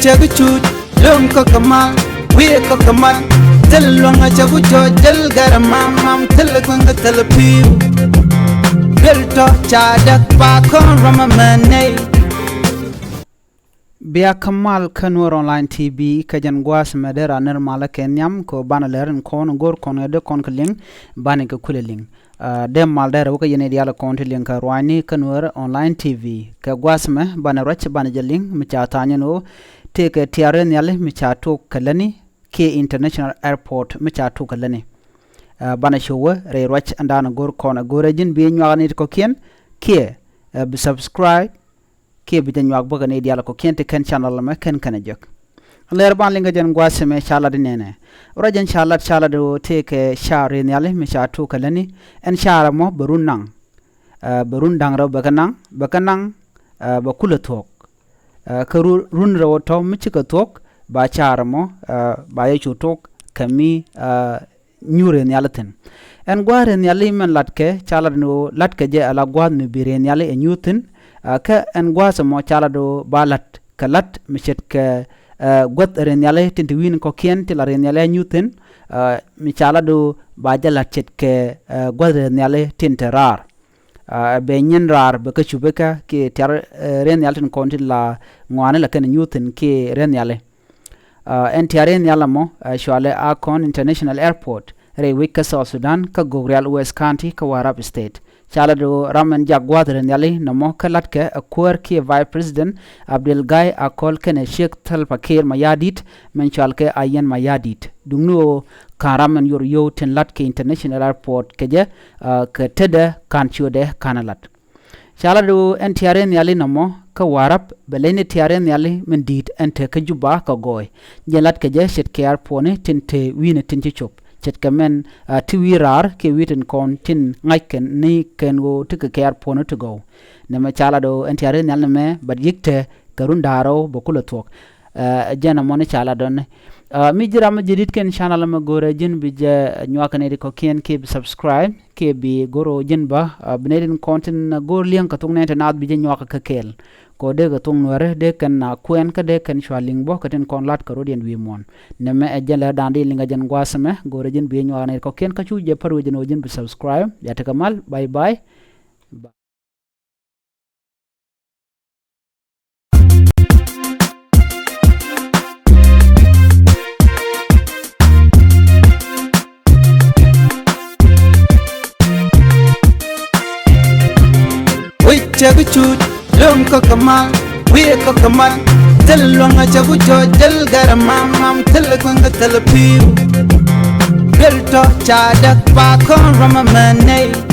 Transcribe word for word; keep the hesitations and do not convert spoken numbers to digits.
Cɛ bi cuut lo̱ŋ kä kɛ mal, wi̱i̱ kä kɛ mal. Thil luäŋ a cɛ bi cɔɔc, thil gɛr a mam mam, thil kueŋ kä thil pi̱i̱u. Thil tɔ̱ ca däk pa kɔn ram a mɛ nɛy. Bia kä mal kä Nuer Online T V kä jɛn gua̱a̱th mɛ dee ra ner malä kɛ nhiam kɛ banɛ lɛr in kɔn go̱r kɔn ɛ dee kɔn kɛ liŋ banɛ kɛ kulɛ liŋ. Dee mal dee rɛw kä yɛn i̱ diaal kɔn ti liŋ kä ruanyni kä Nuer Online T V. Kɛ gua̱a̱th mɛ banɛ ruac banɛ jɛ liŋ mi ca tha̱a̱ny ɛn ɣöö tëëkɛ tiaar rɛy nhiali mi ca tok kɛ lätni kiɛ International Airport mi ca tok kɛ lätni. Banɛ cowä rɛy ruac ɛn da̱a̱n go̱r kɔn ɛ go̱rɛ ji̱n bi nyuak ni ti kɔ̱kiɛn kiɛ bi subscribe kiɛ bi jɛ nyuak bäkɛ ni diaal kɔ̱kiɛn ti kɛn channel mɛ kɛn kɛn ɛ jek. Lɛr ban liŋ kɛ jɛn gua̱a̱th mɛ ca lat inɛnɛ. Ruac jɛn ca lat ca lat ɣöö tëëkɛ caar rɛy nhiali mi ca tok kɛ lätni. Ɛn caar ɛmɔ bɛ run naŋ. Bɛ run da̱ŋ rɛw bɛ kɛ naŋ, bɛ kɛ naŋ, bɛ kulɛ thuɔ̱k. Kä run rɛw tɔ̱ mi cikɛ thuɔ̱k ba caar ɛmɔ ba yɛ cu tok kɛ mi nyuur rɛy nhiali thi̱n. Ɛn gua̱a̱th rɛy nhiali mɛn latkɛ ca lat ni ɣöö latkɛ jɛ ala gua̱a̱th mi bi rɛy nhiali ɛ nyuur thi̱n. Kä ɛn gua̱a̱th ɛmɔ ca lat ɣöö ba lat kɛ lat mi ce̱tkɛ guäth rɛy nhiali tin te wi̱i̱ni kɔ̱kiɛn ti la rɛy nhiali a nyuur thi̱n. Mi ca lat ɣöö ba jɛ lat ce̱tkɛ guäth rɛy nhiali tin te raar. Bɛ nyin raar bɛ kä cupikä kiɛ tiaar rɛy nhiali tin kɔn tin la ŋɔaani la kɛn nyuur thi̱n kiɛ rɛy nhiali. Ɛn tiaar rɛy nhiali ɛmɔ cualɛ Akon International Airport rɛy wec kä South Sudan kä Gogrial West County kä Warrap State. Ca lat ɣöö ram ɛn jak gua̱a̱th rɛy nhiali nɔmɔ kä latkɛ ɛ kuäär kiɛ Vice President Abdel Gai Akol kɛnɛ Sheikh Salva Kiir Mayardit mɛn cual kɛ Ayɛn Mayardit. Duŋni ɣöö ka̱n ram ɛn yor yio̱w tin lat kɛ International Airport kɛ jɛ kɛ tetdɛ ka̱n ciötdɛ ka̱n ɛ lat. Ca lat ɣöö ɛn tiaar rɛy nhiali nɔmɔ kä Warrap bɛ leny ni tiaar rɛy nhiali min di̱i̱t ɛn te kä Juba kɛ gɔɔy. Jɛn lat kɛ jɛ ce̱tkɛ airportni tin te wi̱i̱ni tin ci cop. Ce̱tkɛ mɛn ti wi̱i̱ raar kiɛ wi̱i̱ tin kɔn tin ŋa̱ckɛ ni kɛn ɣöö ti kɛ kɛ airportni ti gɔw. Nɛmɛ ca lat ɣöö ɛn tiaar rɛy nhiali nɛmɛ bɛ yi̱k te kɛ run da̱ŋ rɛw bɛ kulɛ thuɔ̱k. Jɛn ɛmɔ ni ca lat dɔ̱ni. Mi ji̱ ram mi ji̱ di̱t kɛn channel mɛ go̱rɛ ji̱n bi jɛ nyuak ni di kɔ̱kiɛn kiɛ bi subscribe kiɛ bi go̱r ɣöö ji̱n bä bi nɛy tin kɔn tin go̱r li̱eŋ kɛ thok nɛn te naath bi jɛ nyuak kä kɛɛl. Kɛ ɣöö dee kɛ thok Nuɛri dee kɛn a kuɛn kä dee kɛn cua liŋ bä kɛ tin kɔn lat kɛ rɔ̱diɛn wi̱i̱ muɔ̱ɔ̱n. Nɛmɛ ɛ jɛn lɛ da̱a̱n di liŋ ɛ jɛn gua̱a̱th ɛmɛ go̱rɛ ji̱n bi nyuak ni di kɔ̱kiɛn kä cu jɛ pär wec ɛn ɣöö ji̱n bi subscribe. Ya tekɛ mal, bye bye. Wi̱c cɛ bi cut lo̱ŋ kä kɛ mal, wi̱i̱ kä kɛ mal. Thil luäŋ a cɛ bi cɔɔc, thil gɛr a mam mam, thil kueŋ kä thil pi̱i̱u. Thil tɔ̱ ca däk pa kɔn ram a mɛ nɛy.